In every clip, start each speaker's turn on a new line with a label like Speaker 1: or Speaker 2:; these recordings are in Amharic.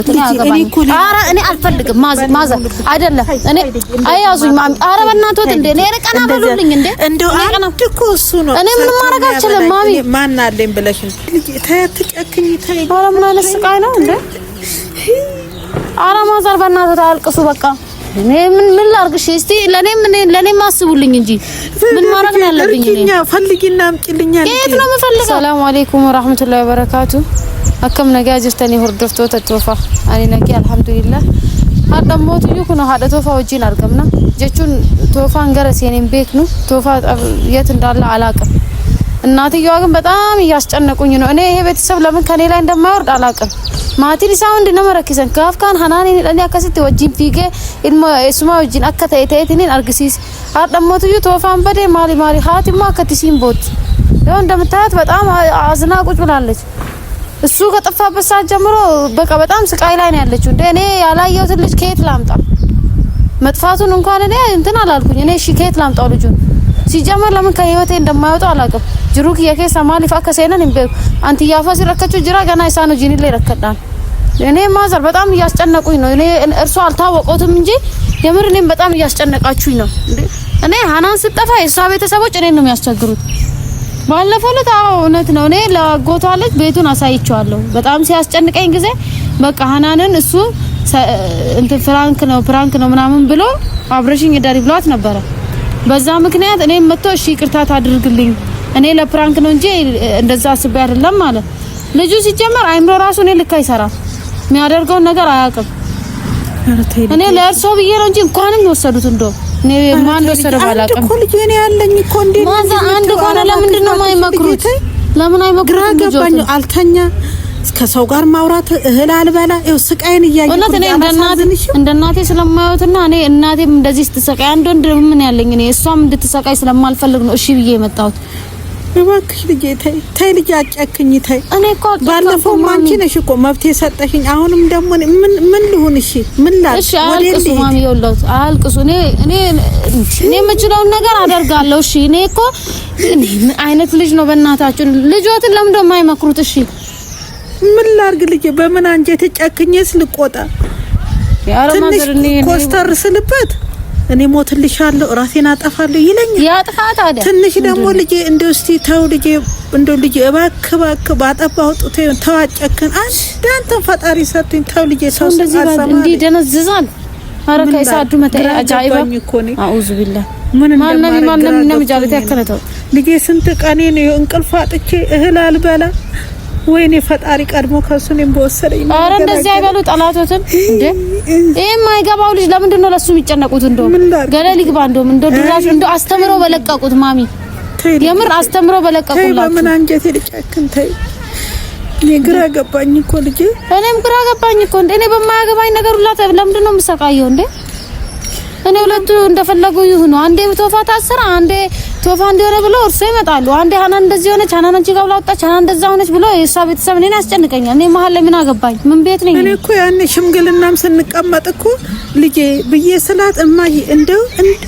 Speaker 1: ኧረ እኔ አልፈልግም። ማዘር አይደለም እኔ አያዙኝ ማሚ። ኧረ በእናትዎት እንደ እኔ ቀና በሉልኝ እንዴ!
Speaker 2: እንደው አንድ እኮ እሱ ነው።
Speaker 1: እኔ ምንም ማድረግ አልችልም ማሚ።
Speaker 2: ማን አለኝ ብለሽ ልጅ ተይ፣ አትጨክኝ፣ ተይ።
Speaker 1: ኧረ ምን አይነት ስቃይ ነው እንዴ! ኧረ ማዘር በእናትዎት አያልቅሱ በቃ። እኔ ምን ምን ላድርግ? እሺ እስቲ ለኔም ለኔም አስቡልኝ እንጂ ምን ማድረግ ነው ያለብኝ? እኔ
Speaker 2: ፈልጊና አምጪልኛ።
Speaker 1: የት ነው የምፈልገው? ሰላም አለይኩም ወራህመቱላሂ ወበረካቱ። Akkam nagaa jirtanii hordoftoota Toofaa? Ani nagee alhamdulillah. Hadha mootiyyuu kun haadha Toofaa wajjin argamna jechuun Toofaan gara seen hin beeknu, Toofaa የት እንዳለ አላቅም። እናትየዋ ግን በጣም እያስጨነቁኝ ነው። እኔ ይሄ ቤተሰብ ለምን ከኔ ላይ እንደማይወርድ አላቅም። Maatiin isaa hundi nama rakkisan. Gaaf kaan Hanaaniin hidhanii akkasitti wajjin fiigee ilma eessumaa wajjin akka ta'e ta'eetiniin argisiise. Hadha mootiyyuu Toofaan badee maali maali haati immoo akkatti isiin bootti. ያው እንደምታያት በጣም አዝና ቁጭ ብላለች። እሱ ከጠፋበት ሰዓት ጀምሮ በቃ በጣም ስቃይ ላይ ነው ያለችው። እንደ እኔ ያላየሁትን ልጅ ከየት ላምጣ? መጥፋቱን እንኳን እኔ እንትን አላልኩኝ። እኔ እሺ ከየት ላምጣው ልጁን? ሲጀመር ለምን ከህይወቴ እንደማይወጡ አላውቅም። Jiruu kiyya keessa maaliif akka seenan hin beeku. Antiyyaafas rakkachuu jira ገና ኢሳኑ ጂኒ ላይ ረከዳን እኔ ማዘር በጣም እያስጨነቁኝ ነው። እኔ እርሱ አልታወቀውትም እንጂ የምር እኔም በጣም እያስጨነቃችሁኝ ነው። እኔ ሀናን ስጠፋ የእሷ ቤተሰቦች እኔን ነው የሚያስቸግሩት። ባለፈው ዕለት አዎ እውነት ነው። እኔ ለአጎቷ ልጅ ቤቱን አሳይቼዋለሁ። በጣም ሲያስጨንቀኝ ጊዜ በቃ ሀናንን እሱ እንትን prank ነው prank ነው ምናምን ብሎ አብረሽኝ እደሪ ብሏት ነበረ። በዛ ምክንያት እኔም መጥቶ እሺ ይቅርታ ታድርግልኝ፣ እኔ ለ prank ነው እንጂ እንደዛ አስቤ አይደለም ማለት። ልጁ ሲጀመር አይምሮ ራሱ እኔ ልክ አይሰራም። የሚያደርገውን ነገር አያውቅም። እኔ ለእርሶ ብዬ ነው እንጂ እንኳንም የወሰዱት እንደው እኔ ማን ወሰደ ባላውቅም።
Speaker 2: አንድ እኮ ልጅ እኔ ያለኝ እኮ እንዴ
Speaker 1: ማዛ አንድ ከሆነ ለምንድን ነው የማይመክሩት? ለምን አይመክሩት?
Speaker 2: ግራ ገባኝ። አልተኛ ከሰው ጋር ማውራት እህል አልበላ ይኸው ስቃይን እያየሁ
Speaker 1: እውነት እኔ እንደ እናቴ ስለማየሁትና እኔ እናቴም እንደዚህ ስትሰቃይ አንድ ወንድ ምን ያለኝ እኔ እሷም እንድትሰቃይ ስለማልፈልግ ነው እሺ ብዬ የመጣሁት።
Speaker 2: እባክሽ ልጄ ተይ ተይ ልጄ አጨክኝ ተይ።
Speaker 1: እኔ እኮ
Speaker 2: ባለፈው አንቺ ነሽ እኮ መብት የሰጠሽኝ። አሁንም ደግሞ ምን ምን ልሁን? እሺ ምን ላድርግ?
Speaker 1: እሺ አልቅሱ ማሚ፣ ይኸውልዎት አልቅሱ። እኔ እኔ እኔ የምችለውን ነገር አደርጋለሁ። እሺ እኔ እኮ ምን አይነት ልጅ ነው? በእናታችሁ ልጆትን ለምን ደሞ የማይመክሩት? እሺ
Speaker 2: ምን ላድርግ ልጄ? በምን አንጀቴ ጨክኜስ ልቆጣ? ትንሽ ኮስተር ስልበት እኔ ሞትልሻለሁ ራሴን አጠፋለሁ ይለኛል።
Speaker 1: ያጥፋ ታዲያ።
Speaker 2: ትንሽ ደግሞ ልጄ እንደው እስቲ ተው ልጄ እንደው ልጄ እባክህ እባክህ ባጠፋሁ ጡቴ ተው አጨክን። አንድ አንተን ፈጣሪ ሰጥቶኝ ተው ልጄ ተው።
Speaker 1: እንደዚህ እንዲህ ደነዝዛል። ኧረ ከኢሳዱ መጣ አጃኢባ አኡዙ ቢላህ
Speaker 2: ምን
Speaker 1: ማንም ማንም ነው ጃለቴ ያከለተው
Speaker 2: ልጄ ስንት ቀኔ ነው እንቅልፍ አጥቼ እህል አልበላ። ወይኔ ፈጣሪ ቀድሞ ከሱ እኔም በወሰደኝ።
Speaker 1: ኧረ እንደዚህ አይበሉ ጠላቶትን እንዴ! ይሄ የማይገባው ልጅ ለምንድን ነው ለሱ የሚጨነቁት? እንደው ገደል ይግባ። እንደውም እንደው ድራሽ እንደው አስተምረው በለቀቁት ማሚ፣ የምር አስተምረው በለቀቁላችሁ።
Speaker 2: በምን አንጀቴ ልጨክን? ተይ እኔ ግራ ገባኝ እኮ ልጄ።
Speaker 1: እኔም ግራ ገባኝ እኮ እንዴ! እኔ በማያገባኝ ነገር ሁላ ለምንድን ነው የምሰቃየው እንዴ? እኔ ሁለቱ እንደፈለጉ ይሁኑ። አንዴ ቶፋ ታሰረ፣ አንዴ ቶፋ እንዲሆነ ብሎ እርሶ ይመጣሉ። አንዴ ሀናን እንደዚህ ሆነች፣ ሀናን አንቺ ጋር ብላ ወጣች፣ ሀናን እንደዛ ሆነች ብሎ የእሷ ቤተሰብ እኔን ያስጨንቀኛል። እኔ መሀል ላይ ምን አገባኝ? ምን ቤት ነኝ
Speaker 2: እኔ? እኮ ያኔ ሽምግልናም ስንቀመጥ እኮ ልጄ ብዬ ስላት እማዬ እንደው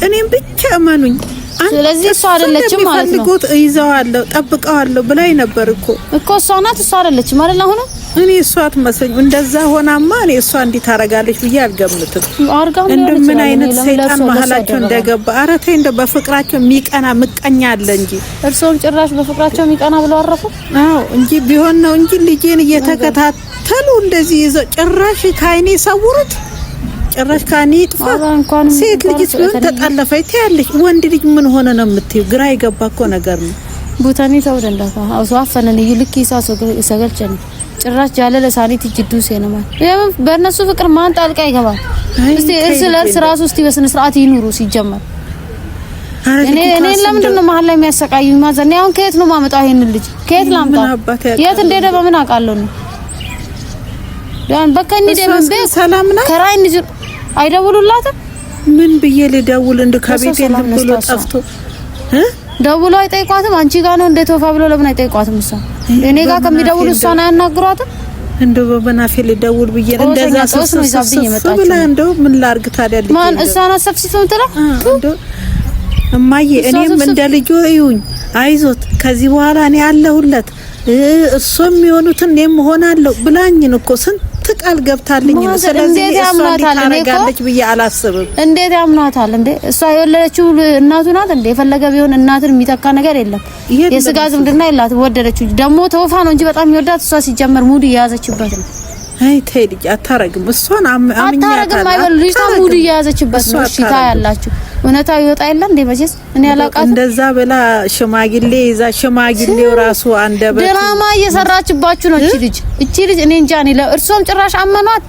Speaker 2: እኔም ብቻ እመኑኝ፣
Speaker 1: ስለዚህ እሷ አይደለችም ማለት ነው።
Speaker 2: እይዘዋለሁ፣ ጠብቀዋለሁ ብላኝ ነበር እኮ።
Speaker 1: እኮ እሷ ናት፣ እሷ አይደለችም አይደል? አሁን
Speaker 2: እኔ እሷ አትመስለኝም። እንደዛ ሆናማ እኔ እሷ እንዲህ ታረጋለች ብዬ አልገምትም።
Speaker 1: እንደ
Speaker 2: ምን አይነት ሰይጣን መሀላቸው እንደገባ። ኧረ ተይ እንደው በፍቅራቸው የሚቀና ምቀኛ አለ እንጂ።
Speaker 1: እርስዎም ጭራሽ በፍቅራቸው የሚቀና ብለው አረፉ።
Speaker 2: አዎ እንጂ ቢሆን ነው እንጂ ልጄን እየተከታተሉ እንደዚህ ይዘው ጭራሽ ከዓይኔ ሰውሩት። ጭራሽ ከዓይኔ ይጥፋ። ሴት ልጅ ቢሆን ተጠለፈች ትያለሽ፣ ወንድ ልጅ ምን ሆነ ነው የምትይው? ግራ የገባ እኮ ነገር ነው።
Speaker 1: ቡታኒ ተው ደንዳፋ አውሶ አፈነን ይልክ ይሳሶ ሰገልቸን ጭራሽ ጃለለ ሳኒት ጅዱ ሲነማ የምን በእነሱ ፍቅር ማን ጣልቃ ይገባል? እስቲ እርስ ለእርስ ራሱ እስቲ በስነ ስርዓት ይኑሩ። ሲጀመር እኔ እኔ ለምንድን ነው መሀል ላይ የሚያሰቃዩኝ? ማዘር እኔ አሁን ከየት ነው የማመጣው ይሄንን ልጅ ከየት ላምጣው? የት እንደሄደ በምን አውቃለሁ ነው ያን በቃ እንዴ ደምን ቤት
Speaker 2: ሰላም ናት።
Speaker 1: ከራይ እንጂ አይደውሉላትም።
Speaker 2: ምን ብዬ ልደውል? እንደ ከቤት የለም ብሎ ጠፍቶ
Speaker 1: ደውሎ አይጠይቋትም። አንቺ ጋር ነው እንደ ቶፋ ብሎ ለምን አይጠይቋትም? እሷ እኔ ጋር ከሚደውሉ እሷን አያናግሯትም።
Speaker 2: እንደው በመናፌ ልደውል ብዬ እንደዛ
Speaker 1: ሰብስብ
Speaker 2: ብላ እንደው ምን ላርግ ታዲያ? ልጅ
Speaker 1: ማን እሷ ናት ሰብስብ የምትለው?
Speaker 2: እንደው እማዬ እኔም እንደ ልጆ እዩኝ፣ አይዞት ከዚህ በኋላ እኔ አለሁለት፣ እሱ የሚሆኑትን እኔም እሆናለሁ ብላኝን እኮ ስንት ቃል ገብታልኝ ነው። ስለዚህ እሷ ታረጋለች ብዬ አላስብም።
Speaker 1: እንዴት ያምኗታል እንዴ? እሷ የወለደችው እናቱ ናት እንዴ? የፈለገ ቢሆን እናትን የሚተካ ነገር የለም። የስጋ ዝምድና የላትም። ወደደችው ደግሞ ተውፋ ነው እንጂ በጣም የሚወዳት እሷ ሲጀመር mood እየያዘችበት ነው።
Speaker 2: አይ ተይ ልጅ አታረግም። እሷን
Speaker 1: አታረግም አይበሉ። ልጅቷ mood እየያዘችበት ነው። እሺ ታያላችሁ። እውነታው ይወጣ የለ እንዴ? መቼስ እኔ አላውቃትም።
Speaker 2: እንደዛ ብላ ሽማግሌ ይዛ ሽማግሌው ራሱ አንደበት
Speaker 1: ድራማ እየሰራችባችሁ ነው። እቺ ልጅ እቺ ልጅ እኔ እንጃ። እኔ ለእርሶም ጭራሽ አመኗት።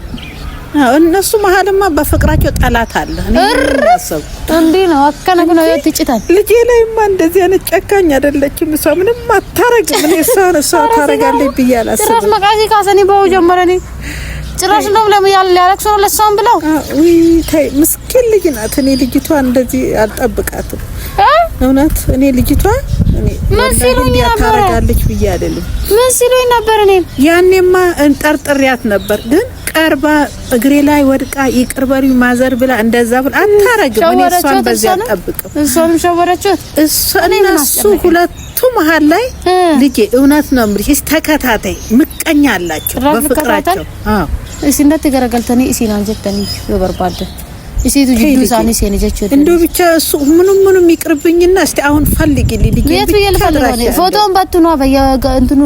Speaker 2: እነሱ መሀልማ በፍቅራቸው ጠላት አለ።
Speaker 1: እንዴ ነው አከነኩ ነው ትጭታል።
Speaker 2: ልጄ ላይማ እንደዚህ አይነት ጨካኝ አይደለችም። እሷ ምንም አታረግም። እኔ እሷን እሷ ታረጋለች ብዬ አላስብም።
Speaker 1: ጭራሽ መቃዚ ካሰኒ ባው ጀመረኒ ጭራሽ እንደውም ለምን ያለቅሱ ነው ለእሷም ብለው።
Speaker 2: ውይ ተይ፣ ምስኪን ልጅ ናት። እኔ ልጅቷ እንደዚህ አልጠብቃትም። እውነት እኔ ልጅቷ እኔ
Speaker 1: ምን ሲሉኝ ነበር
Speaker 2: ታረጋለች ብዬ አይደለም።
Speaker 1: ምን ሲሉኝ ነበር? እኔ
Speaker 2: ያኔማ እንጠርጥሪያት ነበር፣ ግን ቀርባ እግሬ ላይ ወድቃ ይቅር በሉኝ ማዘር ብላ እንደዛ ብላ አታረግም። እኔ እሷን በዚህ አልጠብቅም።
Speaker 1: እሷንም ሸወረችሁት።
Speaker 2: እነሱ ሁለቱ መሀል ላይ ልጄ እውነት ነው የምልሽ፣ ተከታታይ ምቀኛ አላቸው በፍቅራቸው። አዎ
Speaker 1: isinatti garagaltanii isinaan jettanii yoo barbaaddan isiitu jidduu isaanii seene jechuudha.
Speaker 2: እንደው ብቻ እሱ ምንም ምንም ይቅርብኝና እስቲ አሁን ፈልጊልኝ ልጄ።
Speaker 1: የቱ እየልፈልገው ነው? ፎቶውን በትኗ በየእንትኑ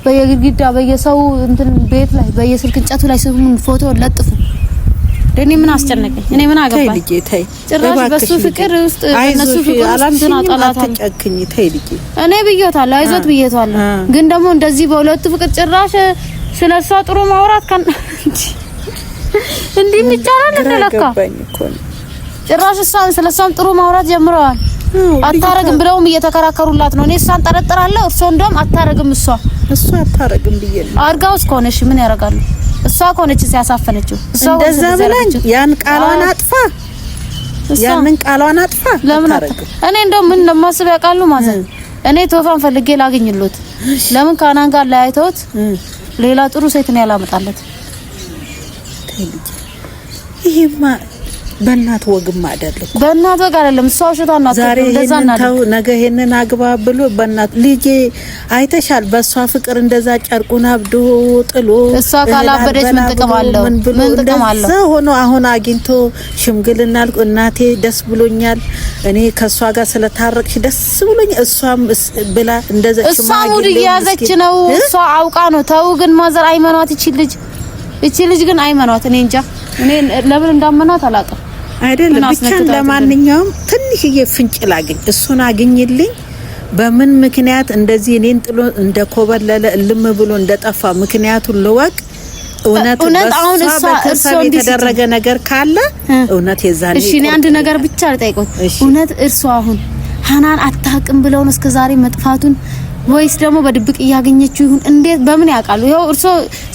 Speaker 1: በየግድግዳ በየሰው እንትን ቤት ላይ በየስልክ እንጨቱ ላይ ስሙን ፎቶ ለጥፉ። እኔ ምን አስጨነቀኝ? እኔ ምን አገባኝ?
Speaker 2: ተይ ልጄ ተይ።
Speaker 1: ጭራሽ በሱ ፍቅር ውስጥ በእነሱ ፍቅር ውስጥ እንትን አጣላታለሁ።
Speaker 2: አትጨክኝ። ተይ ልጄ።
Speaker 1: እኔ ብዬታለሁ፣ አይዞት ብዬታለሁ። ግን ደግሞ እንደዚህ በሁለቱ ፍቅር ጭራሽ ስለሷ ጥሩ ማውራት ከን እንዲህ ይቻላል እንደ ለካ ጭራሽ እሷን ስለሷም ጥሩ ማውራት ጀምረዋል። አታረግም ብለውም እየተከራከሩላት ነው። እኔ እሷን ጠረጥራለሁ፣ እርሶ እንደውም አታረግም እሷ
Speaker 2: እሷ አታረግም ብዬ ነው።
Speaker 1: አርጋውስ ከሆነሽ ምን ያደርጋሉ? እሷ ከሆነች ሲያሳፈነችው እሷ
Speaker 2: እንደዛ ብላኝ ያን ቃሏን አጥፋ፣ ያንን ቃሏን አጥፋ።
Speaker 1: ለምን እኔ እንደውም ምን እንደማስብ ያውቃሉ ማለት እኔ ቶፋን ፈልጌ ላግኝሎት ለምን ካናን ጋር ለያይተውት ሌላ ጥሩ ሴት ነው ያላመጣለት።
Speaker 2: ይሄማ በእናት ወግም አይደለም፣
Speaker 1: በእናት ወግ አይደለም። እሷ ውሸቷ እናት
Speaker 2: ዛሬ ይሄንን ተው ነገ ይሄንን አግባ ብሎ በእናት ልጄ አይተሻል። በእሷ ፍቅር እንደዛ ጨርቁን አብዶ ጥሎ
Speaker 1: እሷ ካላበደች ምን ጥቅም አለው? ምን ጥቅም አለው?
Speaker 2: እንደዛ ሆኖ አሁን አግኝቶ ሽምግልና አልኩ እናቴ ደስ ብሎኛል፣ እኔ ከእሷ ጋር ስለታረቅሽ ደስ ብሎኛል። እሷም ብላ እንደዛ
Speaker 1: እሷ mood እየያዘች ነው። እሷ አውቃ ነው። ተው ግን mother አይመኗት። እቺ ልጅ እቺ ልጅ ግን አይመኗት። እኔ እንጃ እኔ ለምን እንዳመኗት አላውቅም።
Speaker 2: አይደለም ብቻ ለማንኛውም ትንሽዬ ፍንጭ ላግኝ፣ እሱን አግኝልኝ። በምን ምክንያት እንደዚህ እኔን ጥሎ እንደኮበለለ እልም ብሎ እንደጠፋ ምክንያቱን ልወቅ። እውነት
Speaker 1: አሁን እሷ
Speaker 2: የተደረገ ነገር ካለ እውነት የዛኔ
Speaker 1: እሺ፣ እኔ አንድ ነገር ብቻ ልጠይቆት። እውነት እርሷ አሁን ሀናን አታውቅም ብለው ነው እስከ ዛሬ መጥፋቱን ወይስ ደግሞ በድብቅ እያገኘችው ይሁን? እንዴት በምን ያውቃሉ? ይኸው እርሶ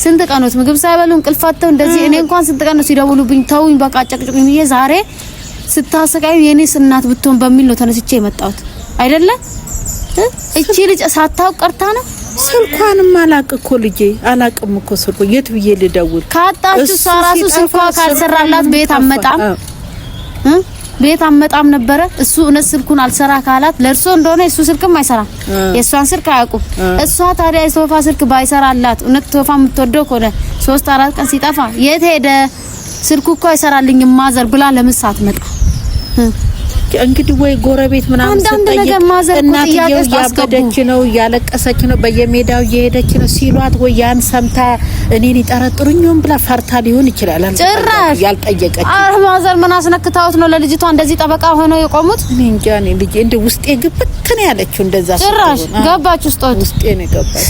Speaker 1: ስንት ቀኖት ምግብ ሳይበሉ እንቅልፍ አጥተው እንደዚህ። እኔ እንኳን ስንት ቀን ነው ሲደውሉብኝ ተውኝ በቃ ጨቅጭቁኝ ብዬ ዛሬ ስታሰቃዩ የኔስ እናት ብትሆን በሚል ነው ተነስቼ የመጣሁት አይደለ? እቺ ልጅ ሳታውቅ ቀርታ ነው።
Speaker 2: ስልኳንም አላቅ እኮ ልጄ አላቅም እኮ ስልኩ የት ብዬ ልደውል?
Speaker 1: ካጣችሁ እሷ ራሱ ስልኳ ካልሰራላት ቤት አመጣም ቤት አመጣም ነበረ። እሱ እውነት ስልኩን አልሰራ ካላት ለእርሶ እንደሆነ እሱ ስልክም አይሰራም፣ የእሷን ስልክ አያውቁም። እሷ ታዲያ የሶፋ ስልክ ባይሰራላት እውነት ቶፋ የምትወደው ከሆነ 3 4 ቀን ሲጠፋ የት ሄደ ስልኩ እኮ አይሰራልኝም mother ብላ ለምን ሳትመጣ?
Speaker 2: እንግዲህ ወይ ጎረቤት ምናምን
Speaker 1: ስትጠይቅ
Speaker 2: እናትየው እያበደች ነው እያለቀሰች ነው በየሜዳው እየሄደች ነው ሲሏት ወይ ያን ሰምታ እኔን ይጠረጥሩኝ ብላ ፈርታ ሊሆን ይችላል።
Speaker 1: ጭራሽ
Speaker 2: ያልጠየቀች።
Speaker 1: ኧረ mother ምን አስነክታውት ነው ለልጅቷ እንደዚህ ጠበቃ ሆነው የቆሙት?
Speaker 2: እኔ እንጃ። እኔ ልጄ እንደ ውስጤ ግብት ነው ያለችው። እንደዛ
Speaker 1: ጭራሽ ገባች ውስጥ
Speaker 2: ውስጤ ነው የገባች።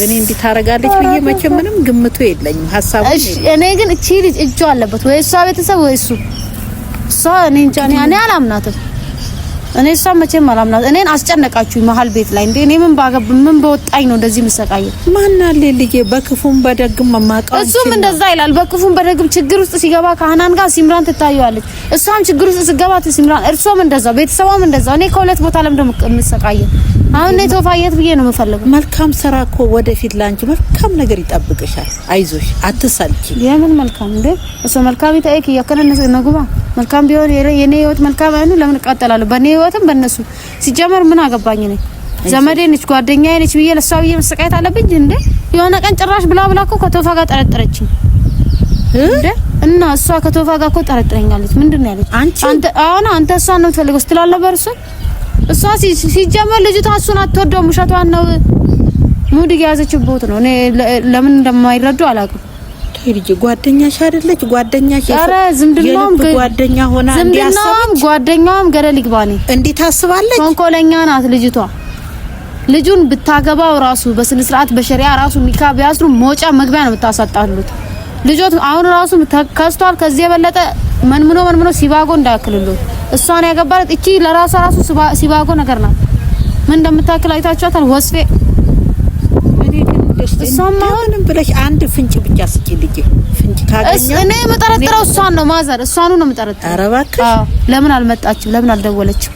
Speaker 2: እኔ እንዲህ ታረጋለች ብዬ መቼም ምንም ግምቱ የለኝም ሀሳቡ።
Speaker 1: እሺ እኔ ግን እቺ ልጅ እጇ አለበት ወይ እሷ ቤተሰብ ወይ እሱ እሷ እኔ እንጃ። እኔ አላምናትም። እኔ እሷ መቼም አላምናት። እኔን አስጨነቃችሁኝ መሀል ቤት ላይ እንዴ! እኔ ምን ባገብ ምን በወጣኝ ነው እንደዚህ የምሰቃየው?
Speaker 2: ማን አለ ልጄ፣ በክፉም በደግም መማቀው።
Speaker 1: እሱም እንደዛ ይላል። በክፉም በደግም ችግር ውስጥ ሲገባ ከሀናን ጋር ሲምራን ትታየዋለች። እሷም ችግር ውስጥ ሲገባ ሲምራን፣ እርሶም እንደዛው፣ ቤተሰቧም እንደዛው። እኔ ከሁለት ቦታ ለምን ደሞ የምሰቃየው? አሁን እኔ ቶፋ የት ብዬ ነው የምፈልገው?
Speaker 2: መልካም ስራ እኮ ወደፊት ላንቺ መልካም ነገር ይጠብቅሻል። አይዞሽ፣ አትሰልቺ።
Speaker 1: የምን መልካም እንዴ? እሱ መልካም ይታይክ ያከነነ ነጉባ መልካም ቢሆን የኔ ህይወት መልካም አይሆን ለምን እቃጠላለሁ? በኔ ህይወትም በእነሱ ሲጀመር ምን አገባኝ? እኔ ዘመዴ ነች ጓደኛዬ ነች ብዬ ለሷ ብዬ መሰቃየት አለብኝ እንዴ? የሆነ ቀን ጭራሽ ብላ ብላ እኮ ከቶፋ ጋር ጠረጠረችኝ። እንዴ? እና እሷ ከቶፋ ጋር እኮ ጠረጥረኛለች። ምንድን ነው ያለች? አንተ አሁን አንተ እሷን ነው የምትፈልገው ስትል አልነበር? እሷ ሲጀመር ልጅቷ እሱን አትወደውም፣ ውሸቷን ነው። mood የያዘችበት ነው። እኔ ለምን እንደማይረዱ አላውቅም።
Speaker 2: ልጅ ጓደኛሽ አይደለች? ጓደኛሽ
Speaker 1: ኧረ ዝምድናውም
Speaker 2: ጓደኛ ሆና
Speaker 1: ዝምድናውም ጓደኛዋም ገደል ይግባኔ
Speaker 2: እንዴት ታስባለች?
Speaker 1: ተንኮለኛ ናት ልጅቷ። ልጁን ብታገባው ራሱ በስነ ስርዓት በሸሪያ ራሱ ኒካ ቢያስሩ መውጫ መግቢያ ነው የምታሳጣሉት። ልጆት አሁን ራሱ ከስቷል። ከዚህ የበለጠ መንምኖ መንምኖ ሲባጎ እንዳያክልሉት እሷን ያገባለት እቺ ለራሷ ራሱ ሲባጎ ነገር ናት። ምን እንደምታክል አይታችኋታል። ወስፌ
Speaker 2: እሷም አሁንም ብለሽ አንድ ፍንጭ ብቻ ስጪ ልጄ። ፍንጭ ካገኘሁ
Speaker 1: እኔ የምጠረጥረው እሷን ነው ማዘር፣ እሷኑ ነው የምጠረጥረው።
Speaker 2: ኧረ እባክሽ።
Speaker 1: አዎ። ለምን አልመጣችም? ለምን አልደወለችም?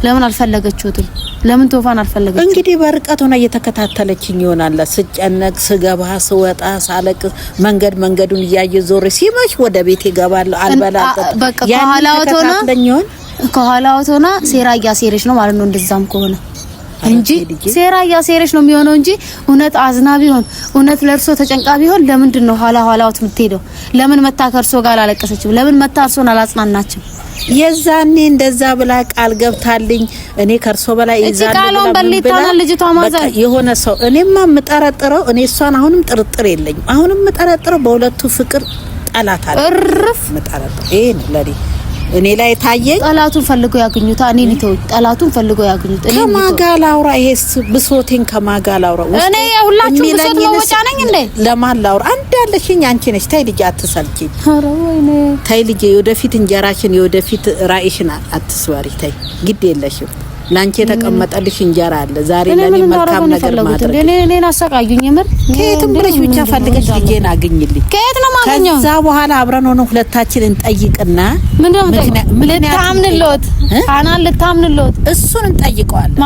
Speaker 1: ለምን አልፈለገችሁትም? ለምን ቶፋን አልፈለገችም?
Speaker 2: እንግዲህ በርቀት ሆና እየተከታተለችኝ ይሆናል። ስጨነቅ፣ ስገባ፣ ስወጣ፣ ሳለቅስ መንገድ መንገዱን እያየ ዞሬ ሲመሽ ወደ ቤት እገባለሁ። አልበላ
Speaker 1: በቃ ከኋላዋ ሆና ሴራ እያሴረች ነው ማለት ነው። እንደዛም ከሆነ እንጂ ሴራ እያሴረች ነው የሚሆነው እንጂ እውነት አዝና ቢሆን እውነት ለእርሶ ተጨንቃ ቢሆን ለምንድን ነው ኋላ ኋላውት የምትሄደው? ለምን መታ ከእርሶ ጋር አላለቀሰችም? ለምን መታ እርሶን አላጽናናችም?
Speaker 2: የዛኔ እንደዛ ብላ ቃል ገብታልኝ እኔ ከእርሶ በላይ
Speaker 1: ይዛል በሊታና ልጅቷ ማዘር
Speaker 2: የሆነ ሰው እኔማ የምጠረጥረው እኔ እሷን አሁንም ጥርጥር የለኝም። አሁንም የምጠረጥረው በሁለቱ ፍቅር ጠላት አለ።
Speaker 1: እርፍ
Speaker 2: የምጠረጥረው ይሄ ነው ለኔ እኔ ላይ ታየኝ።
Speaker 1: ጠላቱን ፈልገው ያገኙት። እኔ ሊተው ጠላቱን ፈልገው ያገኙት።
Speaker 2: እኔ ከማን ጋር ላውራ? ይሄስ ብሶቴን ከማን ጋር ላውራ?
Speaker 1: እኔ የሁላችሁ ብሶት መወጫ ነኝ እንዴ?
Speaker 2: ለማን ላውራ? አንድ ያለሽኝ አንቺ ነሽ። ተይ ልጄ አትሰልቺኝ።
Speaker 1: ኧረ ወይኔ
Speaker 2: ተይ ልጄ፣ የወደፊት እንጀራሽን የወደፊት ራእይሽን አትስበሪ። ተይ ግድ የለሽም። ላንቺ የተቀመጠልሽ እንጀራ አለ። ዛሬ ለኔ መልካም ነገር ማድረግ
Speaker 1: እኔ እኔን አሰቃዩኝ። የምር
Speaker 2: ከየትም ብለሽ ብቻ ፈልገሽ ልጄን አግኝልኝ።
Speaker 1: ከየት ነው የማገኘው?
Speaker 2: ከዛ በኋላ አብረን ሆነን ሁለታችን እንጠይቅና
Speaker 1: ምንድነው ልታምንልዎት ሀናን ልታምንልዎት
Speaker 2: እሱን እንጠይቀዋለን።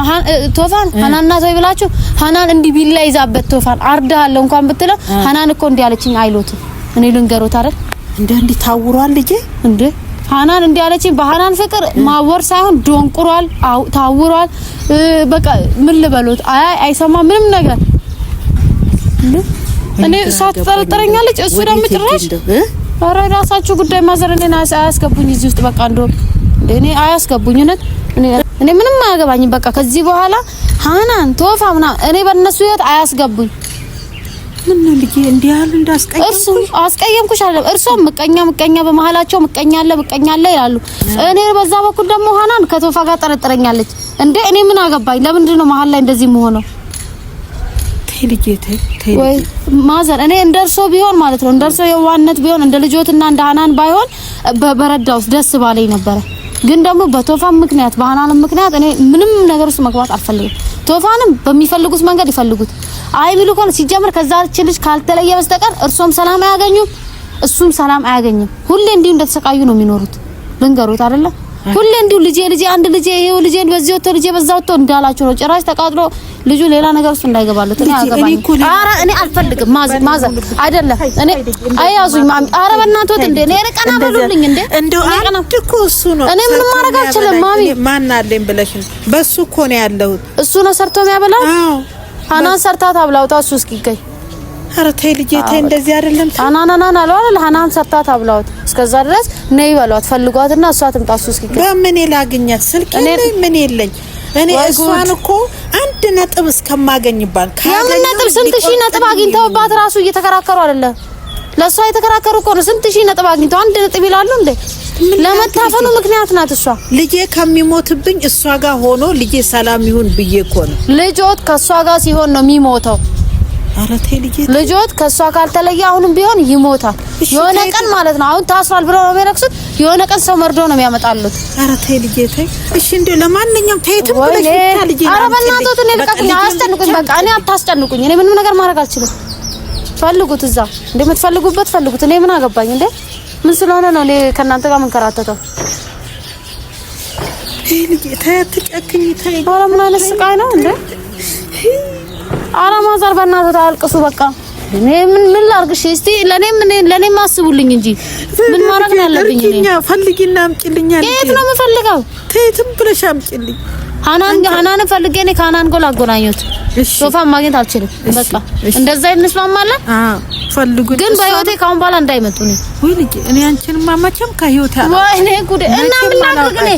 Speaker 1: ቶፋን ሀናን ናት ወይ ብላችሁ ሀናን እንዲህ ቢላ ይዛበት ቶፋን አርዳለሁ እንኳን ብትለው ሀናን እኮ እንዲህ አለችኝ አይሎትም። እኔ ልንገሮት አይደል
Speaker 2: እንደ እንዲህ ታውሯል ልጄ
Speaker 1: እንዴ ሀናን እንዲህ አለችኝ። በሀናን ፍቅር ማወር ሳይሆን ዶንቁሯል፣ ታውሯል። በቃ ምን ልበሎት፣ አይ አይሰማ ምንም ነገር። እኔ እሷ ትጠረጥረኛለች፣ እሱ ደግሞ ጭራሽ ኧረ ራሳችሁ ጉዳይ ማዘር፣ እኔን አያስገቡኝ እዚህ ውስጥ በቃ እንደውም እኔ አያስገቡኝ። እውነት እኔ ምንም አያገባኝም። በቃ ከዚህ በኋላ ሀናን ቶፋ ምናምን እኔ በእነሱ ህይወት አያስገቡኝ።
Speaker 2: ምን ነው ልጄ እንዲህ ያሉ እንዳስቀየምኩሽ
Speaker 1: አስቀየምኩሽ አይደለም። እርሶ ምቀኛ ምቀኛ በመሀላቸው ምቀኛ አለ ምቀኛ አለ ይላሉ። እኔ በዛ በኩል ደግሞ ሀናን ከቶፋ ጋር ጠረጥረኛለች። እንዴ እኔ ምን አገባኝ? ለምንድን ነው መሀል ላይ እንደዚህ መሆነው?
Speaker 2: ተይ ልጄ ተይ ተይ
Speaker 1: ወይ ማዘር፣ እኔ እንደ እርሶ ቢሆን ማለት ነው እንደ እርሶ የዋህነት ቢሆን እንደ ልጆትና እንደ ሀናን ባይሆን በረዳውስ ደስ ባለኝ ነበረ። ግን ደግሞ በቶፋም ምክንያት በሀናንም ምክንያት እኔ ምንም ነገር ውስጥ መግባት አልፈልግም። ቶፋንም በሚፈልጉት መንገድ ይፈልጉት። አይ የሚሉ ከሆነ ሲጀምር ከዛች ልጅ ካልተለየ በስተቀር እርሶም ሰላም አያገኙም፣ እሱም ሰላም አያገኝም። ሁሌ እንዲሁ እንደተሰቃዩ ነው የሚኖሩት። ልንገሩት አይደለ ሁሌ እንዲሁ ልጄ ልጄ አንድ ልጄ ይሄው ልጄን በዚህ ወጥቶ ልጄ በዛ ወጥቶ እንዳላችሁ ነው። ጭራሽ ተቃጥሎ ልጁ ሌላ ነገር ውስጥ እንዳይገባለት እኔ አገባኝ። ኧረ እኔ አልፈልግም። ማዘር ማዘር አይደለም እኔ አያዙኝ ማሚ። ኧረ በእናትዎት እንዴ እኔ ቀና በሉልኝ እንዴ።
Speaker 2: እንደው አንድ እኮ እሱ ነው።
Speaker 1: እኔ ምንም ማድረግ አልችልም ማሚ።
Speaker 2: ማን አለኝ ብለሽ ነው? በሱ እኮ ነው ያለሁት።
Speaker 1: እሱ ነው ሰርቶ የሚያበላው። ሀናን ሰርታ ታብላውታ እሱ እስኪገኝ።
Speaker 2: ኧረ ተይ ልጄ ተይ፣ እንደዚህ አይደለም።
Speaker 1: ሀናን ሀናን አለው አይደል? ሀናን ሰርታ ታብላውት። እስከዛ ድረስ ነይ በሏት፣ ፈልጓትና እሷ ትምጣ እሱ እስኪገኝ።
Speaker 2: በምን ላግኛት? ስልክ የለኝ ምን የለኝ። እኔ እሷን እኮ አንድ ነጥብ እስከማገኝባት
Speaker 1: የምን ነጥብ? ስንት ሺህ ነጥብ አግኝተውባት ራሱ እየተከራከሩ አይደለ? ለእሷ የተከራከሩ እኮ ነው። ስንት ሺህ ነጥብ አግኝተው አንድ ነጥብ ይላሉ እንዴ? ለመታፈኑ ምክንያት ናት እሷ።
Speaker 2: ልጄ ከሚሞትብኝ እሷ ጋር ሆኖ ልጄ ሰላም ይሁን ብዬ እኮ ነው።
Speaker 1: ልጆት ከእሷ ጋር ሲሆን ነው የሚሞተው።
Speaker 2: ኧረ ተይ ልጄ፣
Speaker 1: ልጆት ከእሷ ካልተለየ አሁንም ቢሆን ይሞታል። የሆነ ቀን ማለት ነው። አሁን ታስሯል ብለው ነው የሚረክሱት። የሆነ ቀን ሰው መርዶ ነው የሚያመጣሉት።
Speaker 2: ኧረ ተይ ልጄ ተይ። እሺ እንደው ለማንኛውም ተይ ትም ብለሽ ብቻ ልጄ።
Speaker 1: ኧረ በእናትዎት እኔ ልቀቁኝ፣ አያስጨንቁኝ። በቃ እኔ አታስጨንቁኝ። እኔ ምንም ነገር ማድረግ አልችልም። ፈልጉት፣ እዛ እንደምትፈልጉበት ፈልጉት። እኔ ምን አገባኝ እንዴ? ምን ስለሆነ ነው እኔ ከእናንተ ጋር የምንከራተተው?
Speaker 2: ተይ ልጄ ተይ፣ አትጨክኝ ተይ።
Speaker 1: ኧረ ምን አይነት ስቃይ ነው እንዴ? ኧረ ማዘር በእናትህ አልቅሱ በቃ። እኔ ምን ምን ላድርግሽ? እስቲ ለኔም ለኔም አስቡልኝ እንጂ ምን ማድረግ ነው ያለብኝ? እኔ
Speaker 2: ፈልጊና አምጪልኝ።
Speaker 1: የት ነው የምፈልገው?
Speaker 2: ከየትም ብለሽ አምጪልኝ።
Speaker 1: ሀናንን ፈልጌ እኔ ከሀናን ጎል አጎናኘሁት። ሶፋ ማግኘት አልችልም። በቃ እንደዛ እንስማማለን።
Speaker 2: አዎ ፈልጉ።
Speaker 1: ግን በህይወቴ ካሁን በኋላ እንዳይመጡ ነው።
Speaker 2: ወይ ልጄ፣ እኔ አንቺንማ መቼም ከህይወቴ አላ
Speaker 1: ወይኔ ጉዴ! እና ምን ላድርግ እኔ?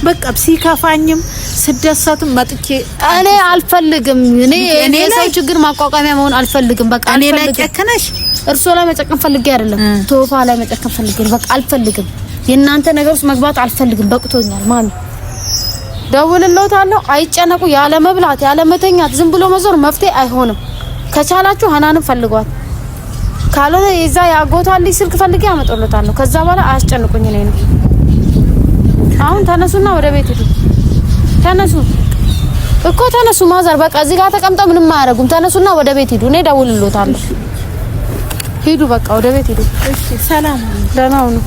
Speaker 2: በቃ ሲከፋኝም ስደሰትም መጥቼ
Speaker 1: እኔ አልፈልግም። እኔ የሰው ችግር ማቋቋሚያ መሆን አልፈልግም። በቃ
Speaker 2: እኔ ላይ ጨክነሽ፣
Speaker 1: እርሶ ላይ መጨከን ፈልጌ አይደለም፣ ቶፋ ላይ መጨከን ፈልጌ ነው። በቃ አልፈልግም። የእናንተ ነገር ውስጥ መግባት አልፈልግም። በቅቶኛል ማሚ። ደውልልዎታለሁ። አይጨነቁ። ያለ መብላት ያለ መተኛት ዝም ብሎ መዞር መፍትሄ አይሆንም። ከቻላችሁ ሀናንም ፈልጓት፣ ካልሆነ የዛ የአጎቷን ልጅ ስልክ ፈልጌ አመጣልዎታለሁ። ከዛ በኋላ አያስጨንቁኝ። እኔ ነው አሁን ተነሱና ወደ ቤት ሂዱ። ተነሱ እኮ ተነሱ። ማዘር በቃ እዚህ ጋር ተቀምጠው ምንም አያደርጉም። ተነሱና ወደ ቤት ሂዱ። እኔ ደውልልዎታለሁ። ሂዱ፣ በቃ ወደ ቤት ሂዱ።
Speaker 2: እሺ፣ ሰላም፣
Speaker 1: ደህና ሁኑ።